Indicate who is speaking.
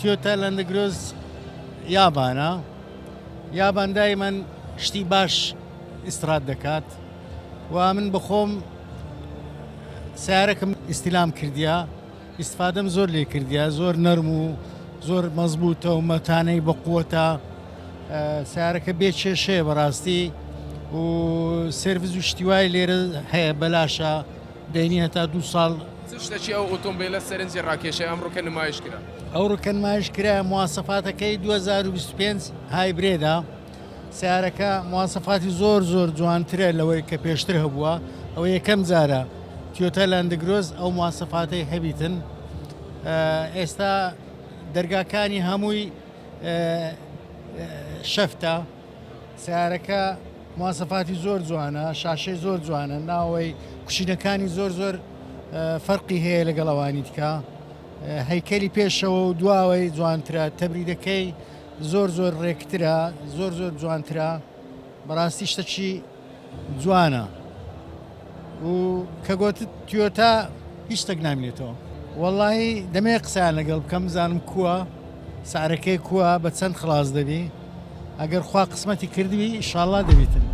Speaker 1: تیۆتا لەندگرۆز یابانە یابان دایمەن شتی باش ئیسرات دەکات و من بەخۆم سیارەکەم ئیسلام کردیا ئیسفادەم زۆر لێ کردیا زۆر نەرم و زۆر مەزبوتە و مەتانەی بەقوەتە سیارەکە بێ کێشەیە بەڕاستی و سێرڤز و شتیوای لێرە هەیە بەلاشە دەینی هەتا دوو ساڵ.
Speaker 2: چ شتەکی ئەو ئۆتۆمبێلە سەرنجی ڕاکێشای ئەمڕۆ کە نمایش کرا؟
Speaker 1: ئەوڕۆ کە نمایش کرا مواسەفاتەکەی 2025 hybrid ە سیارەکە مواسەفاتی زۆر زۆر جوانترە لەوەی کە پێشتر هەبووە ئەوە یەکەم جارە تیۆتا لاندگرۆز ئەو مواسەفاتەی هەبیتن ئێستا دەرگاکانی هەمووی شەفتە سیارەکە مواسەفاتی زۆر جوانە شاشەی زۆر جوانە ناوەی کوشینەکانی زۆر زۆر فەرقی هەیە لەگەڵ ئەوانی دیکە هەیکەلی پێشەوە و دواوەی جوانترە تەبریدەکەی زۆر زۆر ڕێکترە زۆر زۆر جوانترە بەڕاستی شتەکی جوانە و کە گۆتت تیۆتا هیچ شتێک نامینێتەوە وەڵی دەمێ قسەیان لەگەڵ بکەم بزانم کووە سعرەکەی کووە بە چەند خلاص دەبی ئەگەر خوا قسمەتی کردبی ئیشاڵا دەبیتن.